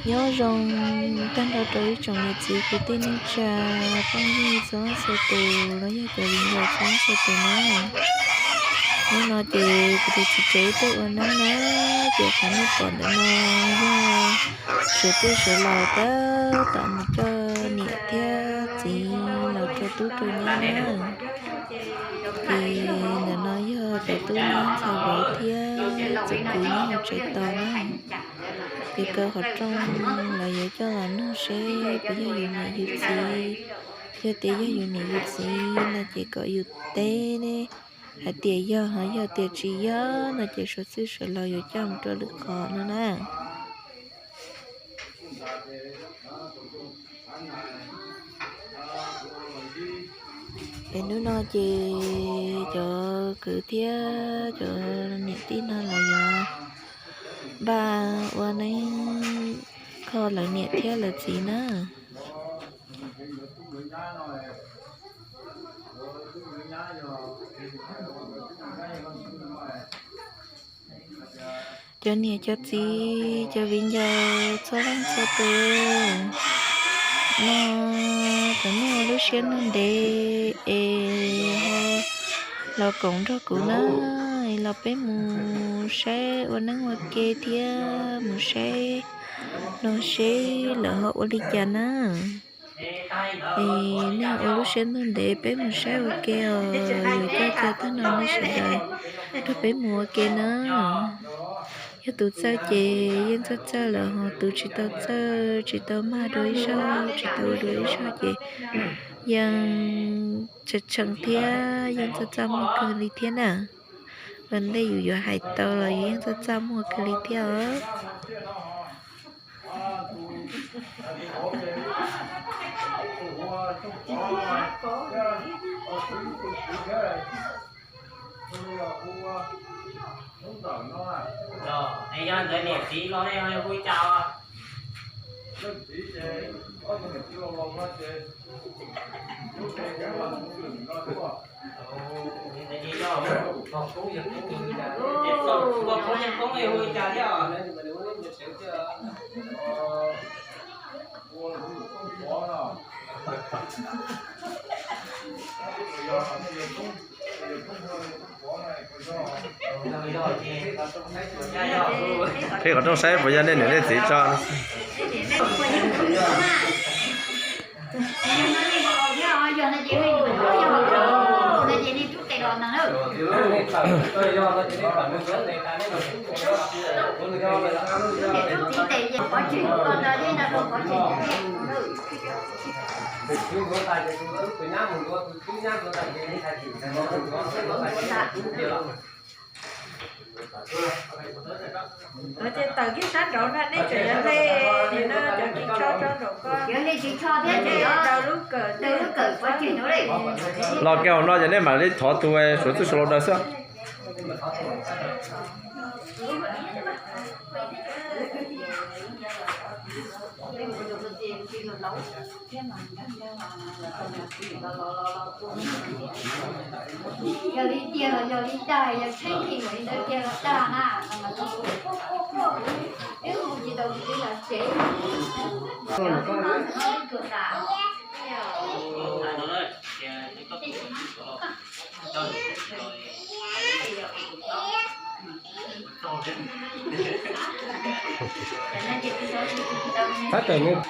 Nyob zoo tag nrho rau ib tsoom niam txiv kwv tij neej tsa phooj ywg txhua leej txhua tus los yog cov viv ncaus txhua leej txhua tus na. Hnub no ces kuv tus txiv tsev tuaj ua neeb na, ces qhov nej pom ntawm no yog suav txwj suav laus tab tom mus coj niam thiab txiv los rau tub rau nyab na. Ces ntawm no yog cov tub nyab ntxhais vauv thiab txiv kwv nyob hauv tsev tos na. Ces kaw qhov rooj los yuav coj los nug seb puas yog yus niam yus txiv. Yog tias yog yus niam yus txiv no ces kom yus teb hais tias yog, ho yog tias tsis yog no ces suav txwj suav laus yuav coj mus rau lwm qhov no na. Es hnub no ces cov kwv thiab cov niam tij no los yuav npaj ua neeb kho lawv niam thiab lawv txiv na. Cov niam cov txiv cov viv ncaus txhua leej txhua tus, no kuv muaj lub siab ntev es ho los koom nrog kuv na, es los peb mus saib ua neeb ua ke thiab mus saib no seb lawv ho ua li cas na. Es nej ua lub siab ntuj ntev peb mus saib ua ke os, yuav coj tag no nej sawv daws nrog peb mus ua ke na. Yog tus txawj ces yeej txawj txawj lawm, ho tus tsis tau txawj tsis tau mag dua ib zaug tsis tau ua dua ib zaug ces yeej tshee tshee thiab yeej txaj txaj muag kawg li thiab na. Ua ntej yus yuav hais tau los yus yeej txaj txaj muag kawg li thiab os. Es yog ntawd niam txiv los ne hu li cas? Ua poob yawg poob hu li cas thiab? Qhib qhov rooj saib puas yog nej niam nej txiv tso. Ces tawm kiag sab nraud na, nej tseem yuav hle no cov ris tsho tso nraum ko, hle daws lub kawm, daws lub kawm pov tseg no. Los kiag hauv no ces nej mam li thov tus suav txwj suav laus daws xwb. Yog li tiag los yog li dag, yog tsheb nkim li ntawd tiag los dag na, twb mus tsis tau tus twb los tsev. Tab tom ua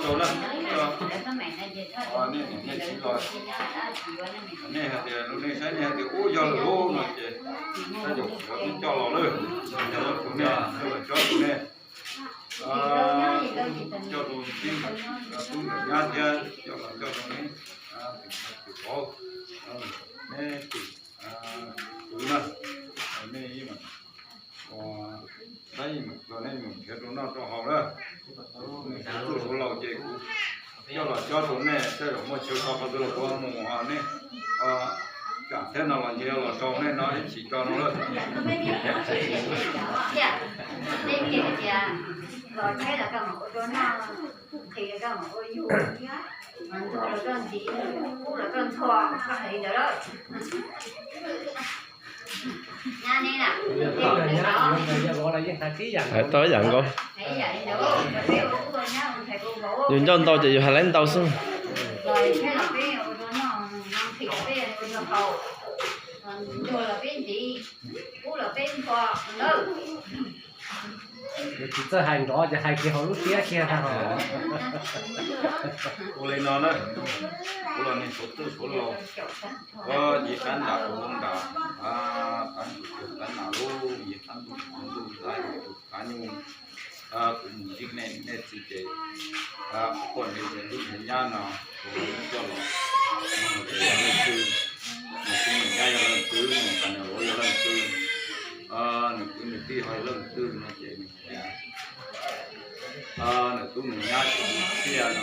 rau na, nej niam nej txiv los, nej hais tias rau nej saib nej hais tias ub yog lawm lauj no ces, tab yog kuv coj los lawm, coj los coj tus nej, coj tus tub ntawm nyab thiab coj los coj rau neb, tus vauv, neb tus tub na, nej yeej ua, tab yeej mam txog nej mus nrhiav rau noj rau haus na. Suav txwj suav laus ces kuv coj los cob rau nej, tej zaum muaj chaw so qhov twg los kuv mus, nej kam thiab no los ntshe yuav los sau nej no ib chim tso no lawm. Los tsheb los koj mam ua rau noj, nqhis los koj mam ua yug, ntxuag los koj ntxiv, kub los koj ntxhua, koj hais li ntawd lawm. Hais tau ib yam nkaus. Yus ncauj ntau ces yus hais laiv ntau xwb. Yus tsis txawj hais nrov ces hais kiag hauv lub siab kiag tag hos. Ua li no na, kuv los neeg Suav txwj Suav laus, kuv nyiam qab nram kuv nram, qab ntuj qab nram lub nyiam qab ntuj qab nyuj, kuv mus ntsib nej, nej txiv ces, kuv poj niam nrhiav tub nrhiav nyab no, kuv coj los, nws yog leej twg, nws tub nws nyab yog leej twg, nws qas nws vauv yog leej twg, nws kwv nws tij ho yog leej twg no ces nws tias, nws tub nws nyab ces nws txiaj no,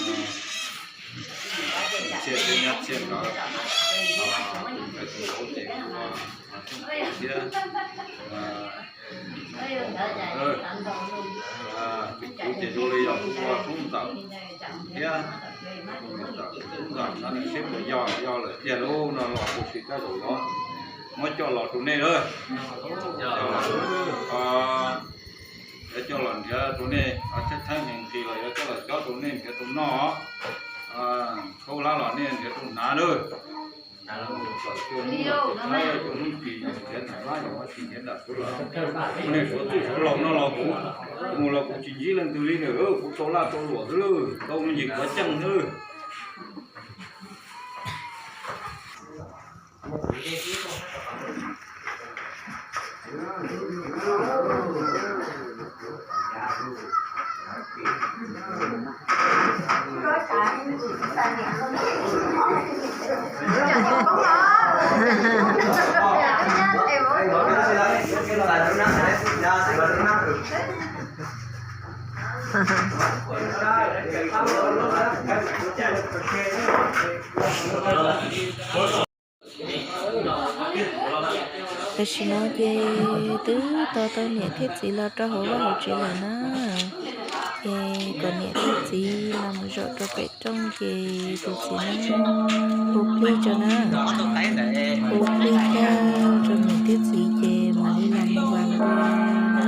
nws txiaj teb nyab txiaj nkawd, nws tus vauv ces ua thiab, kuv ces zoo li yog kuv ua tub ntxawm thiab, tub ntxawm no nws siab puas yog, yog lawm tiag lub no los kuv sim koj zaum los muab coj los rau nej lawm. Yuav coj los nrhiav rau nej, thaib thaib neeg nqis los yuav coj los cob rau nej nrhiav rau noj, khaub hlab los nej nrhiav rau hnav lawm. Cuaj hnub kis nrhiav nram lab yog tsis nrhiav nram Suav los, nej Suav txwj Suav laus no los kuv mus los kuv tsis ntsib leej twg li na, kuv tau laj tau luam xwb lawm, tau me ntsis kuav ceej xwb lawm. Tam sim no ces twb tos tau niam thiab txiv los rau hauv vaj hauv tsev lawm na. Ces kom niam thiab txiv los mus zaum rau pem rooj ces tus txiv neej hu plig tso na. Hu plig tag rau niam thiab txiv ces mam li los mus vas npua na.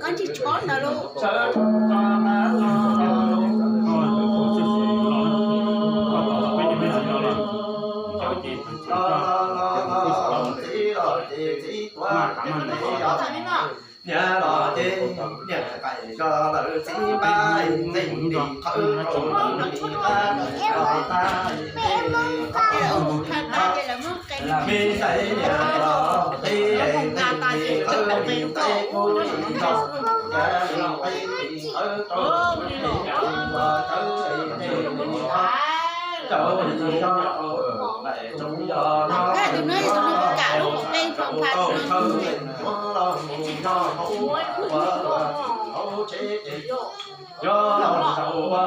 Koj tsis tshov ntawd los. Niam los ces niam qais zog lawm txiv npab ntxees tis qhawv rau ntawm tis qab tis qab tis qab me ntxhais niam los qis tis qhawv tis qab kuj tsis tau, niam los qis tis qhawv rau tis qab tis qab rau tis qab tus no yog tus no kuv kam lub qe rau npha tus no. Yog los tau ua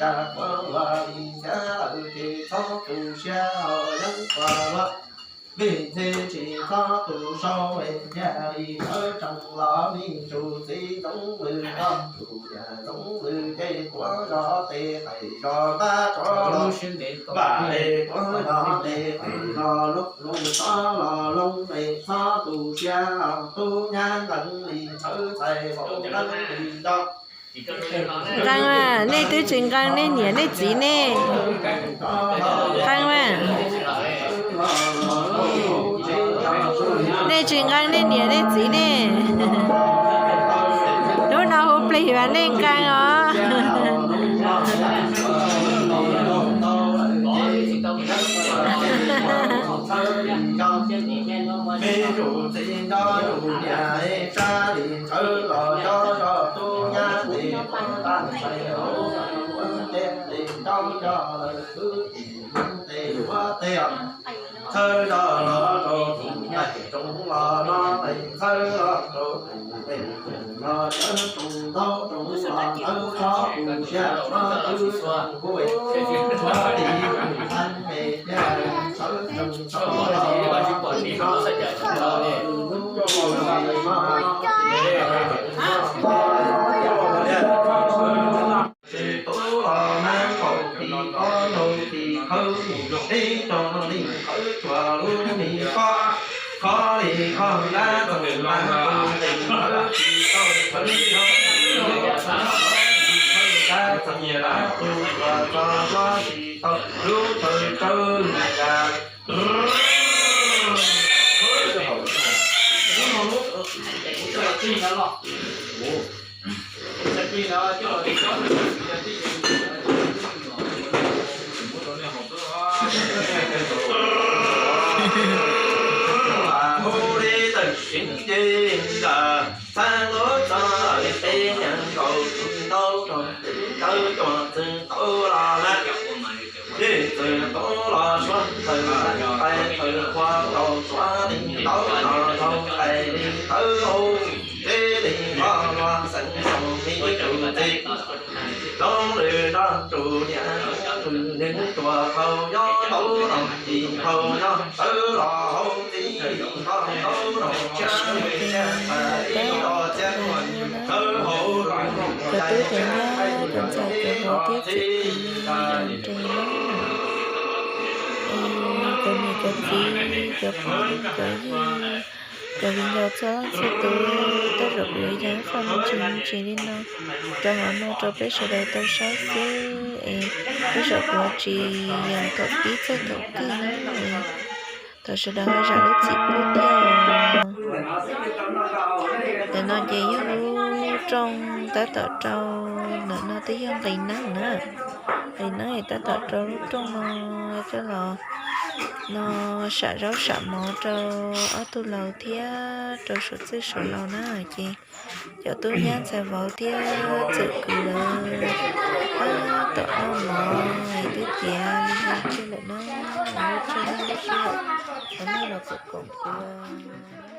Cas kuv ua li cas lawm ces txhob tu siab ho yeeb kuas luag, vim txij tsis txhob tu sau es thiaj li sawv tsees los me ntsuj txiv Ntxoov Lwm, tus niam Ntxoov Lwm ces tuav zog tes qais zog ntab rov los, vam es tuav zog tes qais zog lub lub txhob los loo es txhob tu siab, tub nyab nqeeb li tshawb txhais vaus nqeeb li nco. Nqee mas, nej twb tsis nqee nej niam nej txiv nej. Nqee mas. Nej tsis nqee nej niam nej txiv nej. Hnub no hu plig mas nej nqee os. Txhawb zog los rau tus nqaij, tsoom los no tes txhawb los rau tus nqaij, tsoom los txhawb tus ntaub, tsoom los txhawb txhob tu siab, txhob twb tsoom huj, txhob ris tus nqaij me thiaj txhawb tsoom txhob los txhawb tsoom los. Ces tub los mab npaum tis ob nub tis khawb mus ib tog li khawb tsuas lub me pob, khob li khob dab txeem mas tus nqaij khawb tsis tau khawb li khob, khob li khob dab txeem mas tus tsuas txog pob tsis tau lub chaw tsawb li cas. Hu li tawm seev nce ntawm xab lub txog peb nyees nkaus tus ntaub rau ntawd cua txwv tau los lawm. Ces txwv tau los suav txawm qais txawm qhua tau tsuav li ntaub no rau qais li ntawd hauv, ces li npog los xeev xaus li tus txiv Ntxoov Lwm nrog tus niam Ntxoov Lwm nws tuaj phau nyob ntaub no tis phau nyob tawv los hauv txiv ntaub no tshiab li tshiab txhais ib los txiab khawb hauv los Tub cov nyab, cov ntxhais cov vauv thiab txiv kwv nres na, es cov niam cov txiv, cov phooj cov ywg, cov viv ncaus txhua leej txhua tus, tej zaum kuv yuav yog ib qho me ntsis me ntsis li no rau hauv no rau peb sawv daws tau saib xwb es tej zaum kuv tsis yog thaum pib txog thaum kawg na. Thov sawv daws ho zam lub txim pub thiab. Ntawm no ces yog lub rooj tab tom rau, ntawm no twb yog nqis neeb na. Nqis neeb es tab tom rau lub rooj no coj los no sam zaub sam mov rau ob tug laus thiab rau suav txwj suav laus na. Ces cov tub nyab ntxhais vauv thiab txiv kwv lawv tab tom noj mov es twb tiav li no kiag lawm na. Lub tsheb lub sij hawm los noj los kom kom kuv